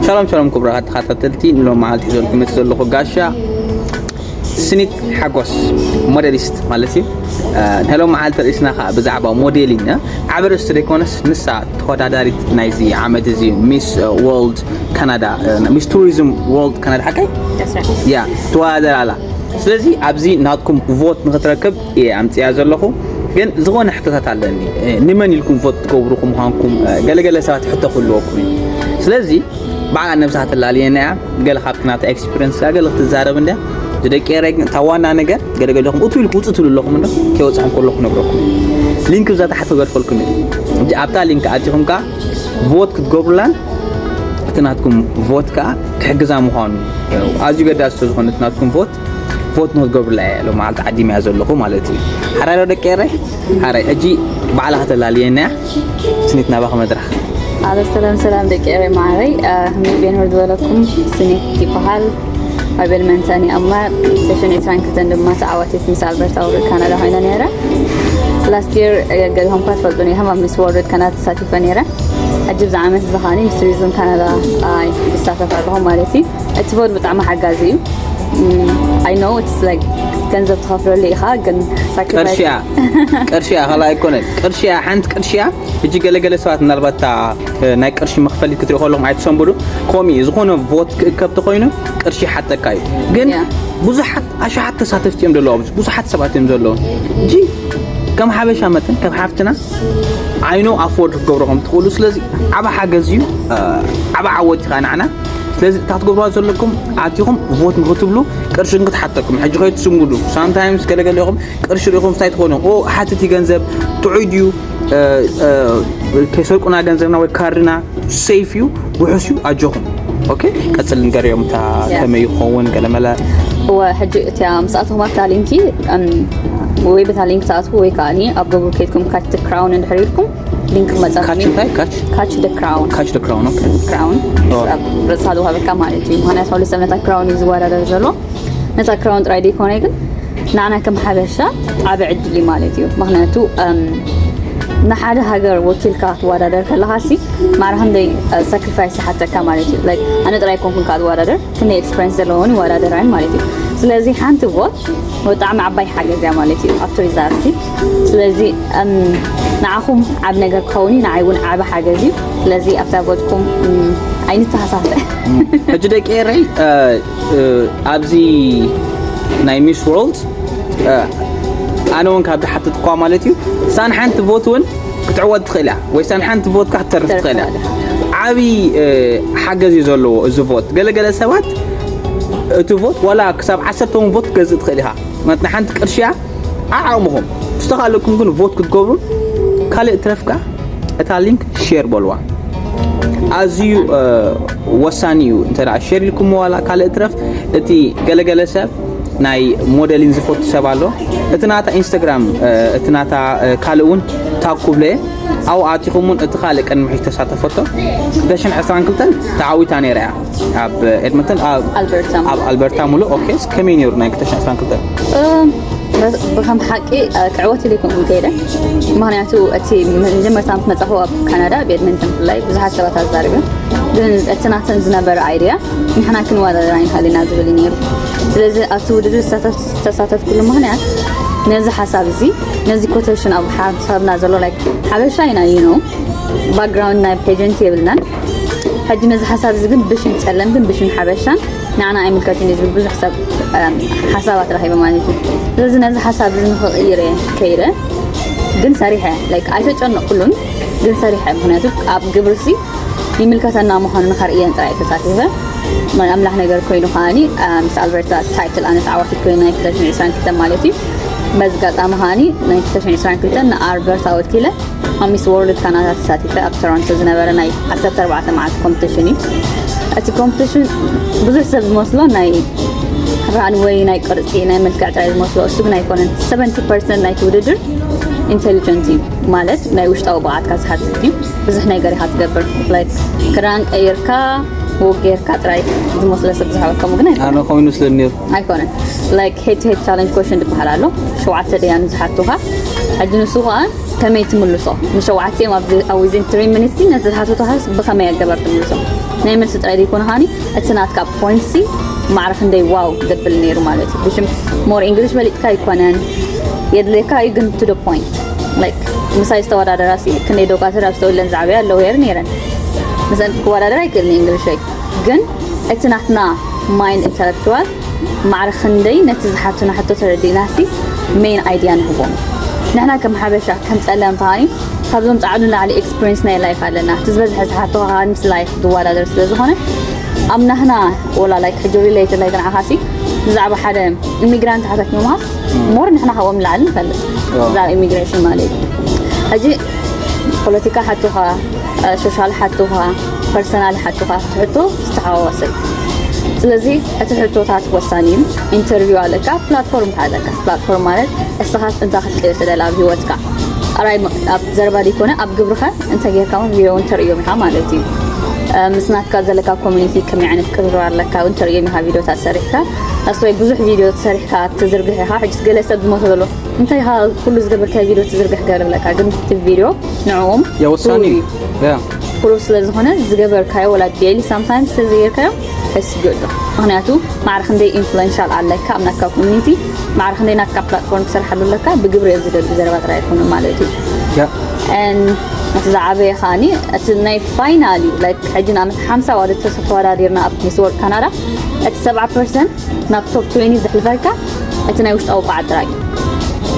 ሻሎም ሻሎም ክቡራት ተኸታተልቲ፣ ንሎም መዓልቲ ሒዘልኩም መፂእ ዘለኹ ጋሻ ስኒት ሓጎስ፣ ሞዴሊስት ማለት እዩ። ናይ ሎም መዓልቲ ርእስና ከዓ ብዛዕባ ሞዴሊንግ ዓብ ርእስቲ ዘይኮነስ፣ ንሳ ተወዳዳሪት ናይዚ ዓመት እዚ ሚስ ወርልድ ካናዳ፣ ሚስ ቱሪዝም ወርልድ ካናዳ ሓቀይ ያ ተወዳደር ኣላ። ስለዚ ኣብዚ ናትኩም ቮት ንክትረክብ እየ ኣምፅያ ዘለኹ። ግን ዝኾነ ሕቶታት ኣለኒ። ንመን ኢልኩም ቮት ትገብሩ ምዃንኩም ገለገለ ሰባት ሕቶ ክህልወኩም እዩ። ስለዚ ባዕላ ነብሳ ተላልየና እያ። ገለ ካብቲ ናታ ኤክስፒሪንስ ገለ ክትዛረብ እንድያ። ዝደቂ ኤረይ ግን እታ ዋና ነገር ገለገለኹም እቱ ኢልኩ ውፅእ ትብሉ ኣለኹም እንዶ ከይወፅኹም ከለኹ ነግረኩም። ሊንክ ብዛ ታሕቲ ክገድፈልኩም እየ። ኣብታ ሊንክ ኣቲኹም ከዓ ቮት ክትገብሩላን እቲ ናትኩም ቮት ከዓ ክሕግዛ ምዃኑ ኣዝዩ ገዳሲ ስለዝኾነ እቲ ናትኩም ቮት ቮት ንክትገብሩላ እየ ሎም መዓልቲ ዓዲመያ ዘለኹ ማለት እዩ። ሓራይ ዶ ደቂ ኤረይ? ሓራይ ሕጂ ባዕላ ከተላልየና እያ። ስኒት ናባኺ መድረኽ። ኣሎ ሰላም ሰላም ደቂ ኤረይ ማዕረይ። ከምዚ ቤንሆር ዝበለኩም ስኒት ይበሃል። ኣብ ኤድመንተን እየ እማ ተሽን ዕስራን ክልተን ድማ ተዓዋቲት ምስ ኣልበርታ ወርልድ ካናዳ ኮይነ ነይረ። ላስት የር ገሊኹም እኳ ትፈልጡኒ ኢኹም ኣብ ሚስ ወርልድ ካናዳ ተሳቲፈ ነይረ። ሕጂ ብዚ ዓመት እዚ ከዓኒ ምስ ቱሪዝም ካናዳ ይሳተፍ ኣለኹ ማለት እዩ። እቲ ቮት ብጣዕሚ ሓጋዚ እዩ። I know it's like ገንዘብ ትኸፍለሉ ኢኻ ግን ሳክሪፋይስ ቅርሽያ ቅርሽያ ኸላ ኣይኮነን ቅርሽያ ሓንቲ ቅርሽያ። ሕጂ ገለገለ ሰባት ምናልባት እታ ናይ ቅርሺ መኽፈሊ ክትሪኦ ከለኹም ኣይትሰንብዱ። ከምኡ ዝኾነ ቮት ክእከብ ተኾይኑ ቅርሺ ሓተካ እዩ። ግን ብዙሓት ኣሽሓት ተሳተፍቲ እዮም ዘለዉ ኣብዚ ብዙሓት ሰባት እዮም ዘለዉ። ሕጂ ከም ሓበሻ መጠን ከም ሓፍትና ዓይኖ ኣፎርድ ክትገብሮ ከም ትኽእሉ ስለዚ ዓብ ሓገዝ እዩ። ዓብ ዓወት ኢኻ ንዓና። ስለዚ እታ ክትገብርዋ ዘለኩም ኣቲኹም ቮት ንክትብሉ ቅርሺ ንክትሓተኩም ሕጂ ከይትስንብዱ ሳምታይምስ ገለገለ ኢኹም ቅርሺ ሪኹም ስታይ ትኾኑ ኦ ሓትቲ ገንዘብ ጥዑይ ድዩ? ከይሰርቁና ገንዘብና ወይ ካርድና ሴፍ እዩ ውሑስ እዩ ኣጆኹም። ኦኬ ቀፅል ንገሪኦም እታ ከመይ ይኸውን ገለመለ። እወ ሕጂ እቲያ ምስኣትኹም ኣብታ ሊንኪ ወይ በታ ሊንክ ትኣትዉ ወይ ከዓኒ ኣብ ጎግል ከይድኩም ካች ክራውን እንድሕር ኢልኩም ሊንክ ክመፀኩም ካች እንታይ ካች ካች ደ ክራውን ካች ደ ክራውን ኦኬ ክራውን ኣብ ርእሳ ዝወሃበካ ማለት እዩ። ምክንያቱ ኩሉ ሰብ ነታ ክራውን እዩ ዝወዳደር ዘሎ። ነታ ክራውን ጥራይ ዘይኮነ ግን ንዓና ከም ሓበሻ ዓቢ ዕድል እዩ ማለት እዩ። ምክንያቱ ንሓደ ሃገር ወኪልካ ክትወዳደር ከለካ ሲ ማራ ክንደይ ሳክሪፋይስ ይሓተካ ማለት እዩ። ኣነ ጥራይ ኮንኩን ከዓ ዝወዳደር ክንደይ ኤክስፐሪንስ ዘለዎን ይወዳደራን ማለት እዩ። ስለዚ ሓንቲ ቮት ብጣዕሚ ዓባይ ሓገዝ እያ ማለት እዩ ኣብቲ ሪዛልት። ስለዚ ንዓኹም ዓብ ነገር ክኸውን እዩ ንዓይ እውን ዓብ ሓገዝ እዩ። ስለዚ ኣብታ ቮትኩም ኣይንተሃሳሰ። ሕጂ ደቂ ኤረይ ኣብዚ ናይ ሚስ ወርልድ ኣነ እውን ካብ ዝሓትት እኳ ማለት እዩ ሳን ሓንቲ ቮት እውን ክትዕወት ትኽእል እያ ወይ ሳን ሓንቲ ቮት ክትተርፍ ትኽእል እያ። ዓብዪ ሓገዝ እዩ ዘለዎ እዚ ቮት። ገለገለ ሰባት እቲ ቮት ዋላ ክሳብ ዓሰርተ እውን ቮት ክትገዝእ ትኽእል ኢኻ። ማለት ንሓንቲ ቅርሺ እያ ዓዓቕምኹም ዝተኻለኩም ግን ቮት ክትገብሩ ካልእ ትረፍካ እታ ሊንክ ሼር በልዋ። ኣዝዩ ወሳኒ እዩ። እንተ ሼር ኢልኩም ዋላ ካልእ ትረፍ እቲ ገለገለ ሰብ ናይ ሞዴሊን ዝፈቱ ሰብ ኣሎ። እቲ ናታ ኢንስታግራም እቲ ናታ ካልእ እውን ታኩብለ ኣብኡ ኣቲኹም እውን እቲ ካልእ ቅድሚ ሕጂ ተሳተፈቶ ክልተ ሽሕን ዕስራን ክልተን ተዓዊታ ነይራ እያ ኣብ ኤድመንተን ኣብ ኣልበርታ ኣብ ኣልበርታ ሙሉእ ኦኬ ከመይ ነይሩ ናይ ክልተ ሽሕን ዕስራን ክልተን ብከም ሓቂ ክዕወት ኢለ ይኮንኩም ከይደ ምክንያቱ እቲ መጀመርታ ምስ መፃኹ ኣብ ካናዳ ኣብ ኤድመንተን ብፍላይ ብዙሓት ሰባት ኣዛሪበ ግን እቲ ናተን ዝነበረ ኣይድያ ንሕና ክንወዳደር ኣይንኽእል ኢና ዝብል እዩ ነይሩ። ስለዚ ኣብቲ ውድድር ዝተሳተፍኩሉ ምክንያት ነዚ ሓሳብ እዚ ነዚ ኮቴሽን ኣብ ሓሳብና ዘሎ like ሓበሻ ኢና you know background ናይ pageant የብልናን። ሕጂ ነዚ ሓሳብ እዚ ግን ብሽም ፀለምትን ብሽም ሓበሻን ንዓና ኣይምልከትን እዩ ዝብል ብዙሕ ሰብ ሓሳባት ረኺበ ማለት እዩ። ስለዚ ነዚ ሓሳብ እዚ ንክቕይር እየ ከይደ ግን ሰሪሐ like ኣይተጨነቕኩሉን ግን ሰሪሐ ምክንያቱ ኣብ ግብርሲ ይምልከተና ምዃኑ ንኸርእየን ጥራይ ተሳቲፈ። ናይ ኣምላኽ ነገር ኮይኑ ከዓኒ ምስ ኣልበርታ ታይትል ኣነ ተዓዋቲት ኮይኑ ናይ ክልተ ሽሕን ዕስራን ክልተን ማለት እዩ። በዚ ኣጋጣሚ ከዓኒ ናይ ክልተ ሽሕን ዕስራን ክልተን ንኣልበርታ ወኪለ ኣብ ሚስ ወርልድ ካናዳ ተሳቲፈ ኣብ ቶሮንቶ ዝነበረ ናይ ዓሰርተ ኣርባዕተ መዓልቲ ኮምፒቲሽን እዩ። እቲ ኮምፒቲሽን ብዙሕ ሰብ ዝመስሎ ናይ ራንወይ ናይ ቅርፂ ናይ መልክዕ ጥራይ ዝመስሎ እሱ ግን ኣይኮነን። ሰቨንቲ ፐርሰንት ናይቲ ውድድር ኢንቴሊጀንት እዩ ማለት ናይ ውሽጣዊ ብቕዓትካ ዝሓትት እዩ። ብዙሕ ነገር ኢኻ ትገብር like ክዳን ቀይርካ ወግ ጌርካ ጥራይ ዝመስሎ ሰብ ዝሃበከሙ ግን ኣይኮነን። ኣነ ኮይኑ ስለ ነይሩ ኣይኮነን like head to head challenge question ዝበሃል ኣሎ። ሸውዓተ ደያኑ ዝሓቱኻ ሕጂ ንሱ ከዓ ከመይ ትምልሶ ንሸውዓቲኦም ኣብ within three minutes ነዚ ዝሓተቱኻ ብኸመይ ኣገባብ ትምልሶ። ናይ መልሲ ጥራይ ዘይኮነ ከዓኒ እቲ ናትካ ፖይንት ሲ ማዕረ ክንደይ ዋው ዘብል ነይሩ ማለት እዩ። ብሽም ሞር እንግሊሽ በሊጥካ ኣይኮነን የድልየካ እዩ፣ ግን to the point like ምሳይ ዝተወዳደራ ሲ ክንደይ ዶካትር ኣብ ዝተውለን ዛዕበያ ኣለዉ የር ነይረን ምስአን ክወዳደር ኣይክእልን እንግሊሸይ፣ ግን እቲ ናትና ማይንድ ኢንተለክቹዋል ማዕረ ክንደይ ነቲ ዝሓቱና ሕቶ ተረዲእና ሲ ሜን ኣይድያ ንህቦም። ንሕና ከም ሓበሻ ከም ጸለምቲ ከዓኒ ካብዞም ጻዕዱ ንላዕሊ ኤክስፒሪንስ ናይ ላይፍ ኣለና። እቲ ዝበዝሐ ዝሓቶ ከዓኒ ምስ ላይፍ ዝወዳደር ስለ ዝኾነ ኣብ ናህና ወላ ላይክ ሕጂ ሪሌትድ ላይክ ንዓኻ ሲ ብዛዕባ ሓደ ኢሚግራንት ሓተት ምምሃስ ሞር ንሕና ካብኦም ንላዕሊ ንፈልጥ ዋው። ብዛዕባ ኢሚግሬሽን ማለት እዩ። ሕጂ ፖለቲካ ሓቶኻ፣ ሶሻል ሓቶኻ፣ ፐርሰናል ሓቶኻ ትሕቶ ዝተሓዋወሰ እዩ። ስለዚ እቲ ሕቶታት ወሳኒ እዩ። ኢንተርቪው ኣለካ፣ ፕላትፎርም ኣለካ። ፕላትፎርም ማለት እስኻስ እንታይ ክትቀይር ትደሊ ኣብ ህይወትካ ኣራይ ኣብ ዘረባ ዘይኮነ ኣብ ግብርኻ እንታይ ጌርካ እውን ቪዲዮ እውን ተርእዮም ኢኻ ማለት እዩ። ምስ ናትካ ዘለካ ኮሚኒቲ ከመይ ዓይነት ቅርርብ ኣለካ እውን ተርእዮም ኢኻ ቪዲዮታት ሰሪሕካ ኣስወይ ብዙሕ ቪዲዮ ሰሪሕካ ትዝርግሕ ኢኻ። ሕጅስ ገለ ሰብ ዝሞተ ዘሎ እንታይ ኢኻ ኩሉ ዝገበርካ ቪዲዮ ትዝርግሕ ገለ ብለካ ግን እቲ ቪዲዮ ንዕኦም የወሳኒ ፕሩቭ እዩ። ያ ፕሩፍ ስለ ዝኾነ ዝገበርካዮ ወላ ዴሊ ሳምታይምስ ተዘይርካዮ ሕስ ይግዶ ምክንያቱ ማዕረ ክንደይ ኢንፍሉዌንሻል ኣለካ ኣብ ናትካ ኮሚኒቲ ማዕረ ክንደይ ናትካ ፕላትፎርም ትሰርሓሉ ኣለካ ብግብሪ እዮም ዝደልዩ ዘረባ ጥራይ ኣይኮኑን ማለት እዩ ያ And እቲ ዝዓበየ ከዓኒ እቲ ናይ ፋይናል እዩ like ሕጂ ንኣብነት ሓምሳ ዋልድ ተወዳዲርና ኣብ ሚስ ወርልድ ካናዳ እቲ ሰብዓ ፐርሰንት ናብ ቶፕ ትዌንቲ ዘሕልፈካ እቲ ናይ ውሽጣዊ ቋዕ ጥራይ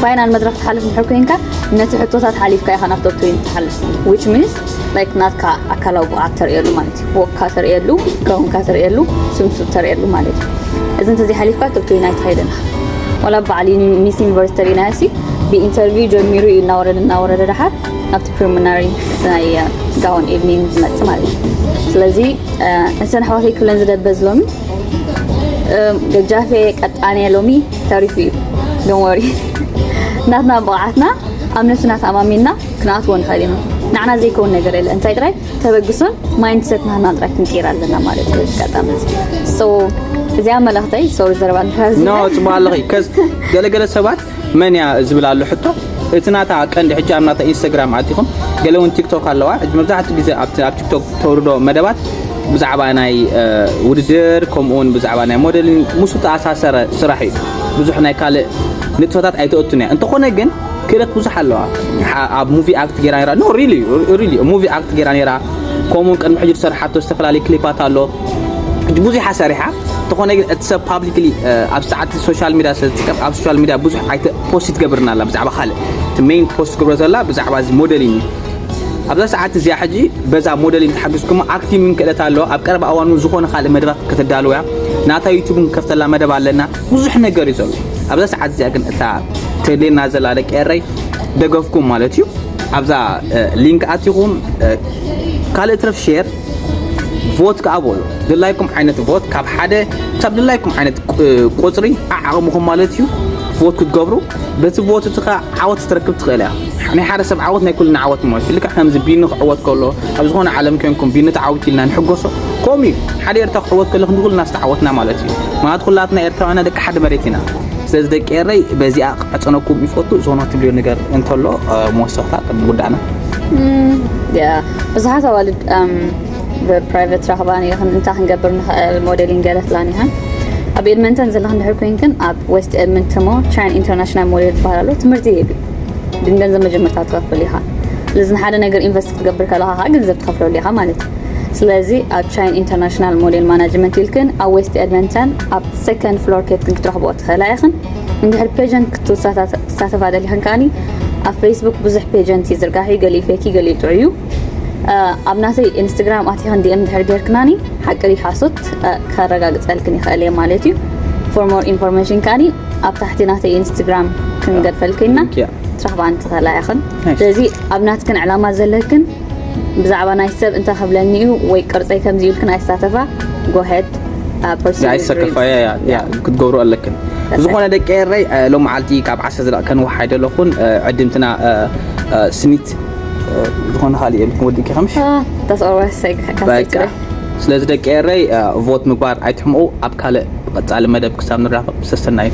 ፋይናል መድረክ ትሓልፍ እንድሕር ኮይንካ ነቲ ሕቶታት ሓሊፍካ ኢኻ ናብ ቶፕ ትዌንቲ ትሓልፍ which means like ናትካ ኣካላዊ ብቕዓት ተርእየሉ ማለት እዩ ወቅካ ተርእየሉ ከውንካ ተርእየሉ ስምሱ ተርእየሉ ማለት እዩ እዚ እንተዘይ ሓሊፍካ ቶፕ ትዌንቲ ኣይትኸይድን ኢኻ ዋላ ባዕሊ ሚስ ዩኒቨርሲቲ ተሪእናዮ ሲ ብኢንተርቪው ጀሚሩ እዩ እናወረደ እናወረደ ደሓር ናብቲ ፕሪሊሚናሪ ናይ ጋውን ኤቭኒንግ ዝመፅእ ማለት እዩ ስለዚ እሰን ኣሕዋተይ ክብለን ዝደበዝ ሎሚ ገጃፌ ቀጣኔ ሎሚ ተሪፉ እዩ don't worry ናትና ብቕዓትና ኣብ ነፍስና ተኣማሚንና ክንኣትዎ ንኽእል ኢና ንዓና ዘይከውን ነገር የለ እንታይ ጥራይ ተበግሶን ማይንድሰት ናህና ጥራይ ክንቀይር ኣለና ማለት እዩ በዚ ኣጋጣሚ እዚ so እዚኣ መልእኽተይ ሶሪ ዘረባ ንራዚ ኖ ጽቡቅ ኣለኺ ከዝ ገለገለ ሰባት መን እያ ዝብል ኣሎ ሕቶ እቲ ናታ ቀንዲ ሕጂ ኣብ ናታ ኢንስታግራም ኣቲኹም ገለ እውን ቲክቶክ ኣለዋ ሕጂ መብዛሕትኡ ግዜ ኣብቲ ኣብ ቲክቶክ ተውርዶ መደባት ብዛዕባ ናይ እ፣ ውድድር ከምኡ እውን ብዛዕባ ናይ ሞዴሊንግ ምስ ተኣሳሰረ ስራሕ እዩ ብዙሕ ናይ ካልእ ንጥፈታት ኣይተእቱን እያ እንተኾነ ግን ክእለት ብዙሕ ኣለዋ ሓ- ኣብ ሙቪ ኣክት ገይራ ነራ ኖ ሪሊ ሪሊ ሙቪ ኣክት ገይራ ነራ ከምኡ ቅድሚ ሕጂ ዝሰርሓቶ ዝተፈላለዩ ክሊፓት ኣሎ ብዙሕ ሰሪሓ እንተኾነ ግን እቲ ሰብ ፓብሊክሊ ኣብ ሰዓት ሶሻል ሚድያ ስለ ዝጥቀም ኣብ ሶሻል ሚድያ ብዙሕ ኣይተ ፖስት ትገብርና ኣላ ብዛዕባ ካልእ እቲ ሜን ፖስት ትገብሮ ዘላ ብዛዕባ እዚ ሞዴሊንግ እዩ ኣብዛ ሰዓት እዚኣ ሕጂ በዛ ሞዴሊንግ ተሓጊዝኩም ኣክቲንግ ክእለት ኣለዋ ኣብ ቀረባ እዋን እውን ዝኾነ ካልእ መደባት ከተዳልውያ ናታ ዩቱብ እውን ከፍተላ መደብ ኣለና ብዙሕ ነገር እዩ ዘሎ ኣብዛ ሰዓት እዚኣ ግን እታ ተድሌና ዘላ ደቂ ኤረይ ደገፍኩም ማለት እዩ ኣብዛ እ፣ ሊንክ ኣቲኹም እ፣ ካልእ ትረፍ ሼር ቮት ከዓ በሉ ድላይኩም ዓይነት ቮት ካብ ሓደ ክሳብ ድላይኩም ዓይነት ቁ- ቁፅሪ ዓዓቕምኹም ማለት እዩ ቮት ክትገብሩ በቲ ቮት እቲ ከዓ ዓወት ክትረክብ ትኽእል እያ ናይ ሓደ ሰብ ዓወት ናይ ኩልና ዓወት ማለት እዩ ልክዕ ከምዚ ቢኒ ክዕወት ከሎ ኣብ ዝኾነ ዓለም ኮንኩም ቢኒ ተዓዊት ኢልና ንሕጎሶ ከምኡ እዩ ሓደ ኤርትራ ክዕወት ከሎ ክንዲ ኩልና ዝተዓወትና ማለት እዩ ምክንያቱ ኩላትና ኤርትራውያና ደቂ ሓደ መሬት ኢና ስለዚ ደቂ ኤረይ በዚኣ ክዕፀነኩም ይፈቱ ዝኾነ ትብልዮ ነገር እንተሎ እ፣ መወሰኽታ ቅድሚ ጉዳእና ያ ብዙሓት ኣዋልድ ብፕራይቨት ራኽባን ይኹን እንታይ ክንገብር ንኽእል ሞዴሊን ገለ ትላን ይኹን ኣብ ኤድመንተን ዘለኽን ድሕር ኮይንክን ኣብ ዌስት ኤድመንተን ሞ ቻይን ኢንተርናሽናል ሞዴል ዝበሃል ኣሎ ትምህርቲ ይህብ ግን ገንዘብ መጀመርታ ትኸፍል ኢኻ ስለዚ ንሓደ ነገር ኢንቨስት ክትገብር ከለኻ ከዓ ገንዘብ ትኸፍለሉ ኢኻ ማለት እዩ ስለዚ ኣብ ቻይን ኢንተርናሽናል ሞዴል ማናጅመንት ኢልክን ኣብ ዌስት ኤድመንተን ኣብ ሰከንድ ፍሎር ኬትክን ክትረኽቦ ትኽእላ ኢኽን እንድሕር ፔጀንት ክትሳተፋ ደሊኽን ከዓኒ ኣብ ፌስቡክ ብዙሕ ፔጀንት ይዝርጋሕ እዩ ገሊኡ ፌክ እዩ ገሊኡ ጥዑይ እዩ ኣብ ናተይ ኢንስትግራም ኣቲኽን ዲኤም ድሕር ጌርክናኒ ሓቂ ድዩ ሓሶት ከረጋግፀልክን ይኽእል እየ ማለት እዩ for more information ከዓኒ ኣብ ታሕቲ ናተይ ኢንስትግራም ክንገድፈልክና Thank you. ትረኽባን ትኽእላ ኢኽን Nice. ስለዚ ኣብ ናትክን ዕላማ ዘለክን ብዛዕባ ናይ ሰብ እንታይ ክብለኒ እዩ ወይ ቅርፀይ ከምዚ ኢልክን ኣይሳተፋ ጎሄድ ኣይሰከፋ ክትገብሩ ኣለክን ዝኾነ ደቂ ኤረይ ሎም መዓልቲ ካብ ዓሰርተ ደቂ ከንውሓ ኣይደለኹን ዕድምትና ስኒት ዝኾነ ካልእ የብልኩም ወዲእኪ ከምሽ በቃ ስለዚ ደቂ ኤረይ ቮት ምግባር ኣይትሕምቑ ኣብ ካልእ ብቐጻሊ መደብ ክሳብ ንራኸብ ሰሰናዩ